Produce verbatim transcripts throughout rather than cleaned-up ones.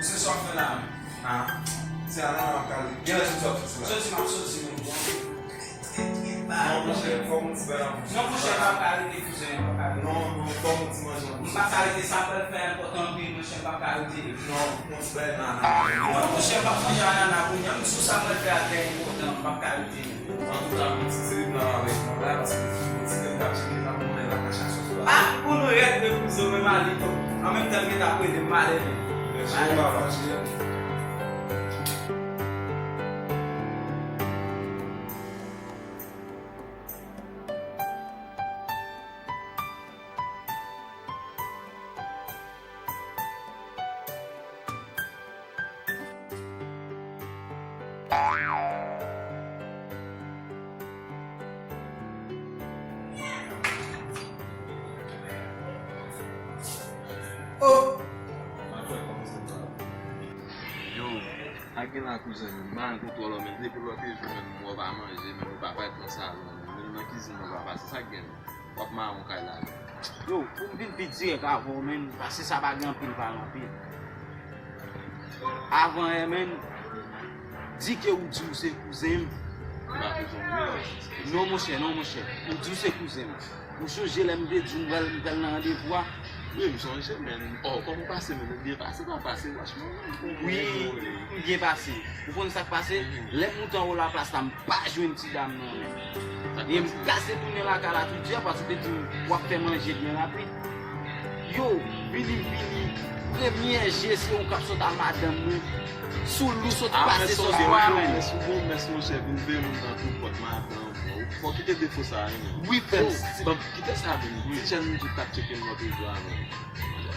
Se sa w ap fè la menm. Ah, se anana m ap kale. Kilè w soti, w ap soti la? Soti, m ap soti menm. Non, monchè, fò m ti bay nan bouch. Non, monchè, m p ap ka rete, kouzen, m p ap ka rete. Non, non, fò m ti manje nan bouch. M p ap ka rete, sa pral fè enpòtan anpil, monchè, m p ap ka rete. Non, fò m ti bay nan anana. Non, monchè, m p ap manje anana kounye a, m sou sa pral fè a trè enpòtan, m p ap ka rete. Antouka, m ti tire plan avèk mwen la, paske m ti tire plan avèk mwen la, kach a sòs la. Ah, konnen rèd men kouzen, men m ale tou. An menm tan, m gentan ap rele m ale men. Mèsi, papa, cheri. Oh! Yo, sa k gen la kouzen, m pa gen kontwòl, men depi lòt jou, men m wè w pa manje, men w pa parèt nan salon, men nan kizin nan w pa pase, sa k gen? W ap mawon kay la menm. Yo, pou m vin pi dirèk avè w, menn, paske sa pa gen anpil pale anpil. Avan yè, menn, di ke ou di w se kouzen m. M pa kouzen w, wi. Non, monchè, non, monchè. Ou di w se kouzen m. Ou sonje lè m te di w m pral, m pral nan randevou a? Wi, m sonje, menn. Oh, kòman w pase, menn? Ou byen pase, pa pase, franchman, menn. Wi, m byen pase. Ou konn sa k pase? Mhm. Lè m moute anwo laplas la, m pa jwenn ti dam nan, menn. E m kase tounen lakay la tou di a, paske w te di m w ap fè manje byen rapid. Yo, vini, vini, premye je se ou k ap sot a madanm mwen. Sou lou sot pase sòs pwav, menn. Mès ou bon, mès monchè, vin veye moun nan tou pòt madanm. Fò kite defo sa, wi, menn. Wi, frè m. Bon, kite sa, menn. Ti jèn moun tou k ap tcheke m nan toujou a, menn.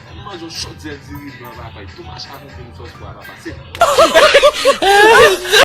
M manje yon chodyè diri blan, papa, tou mache avèk yon sòs pwav, papa. Se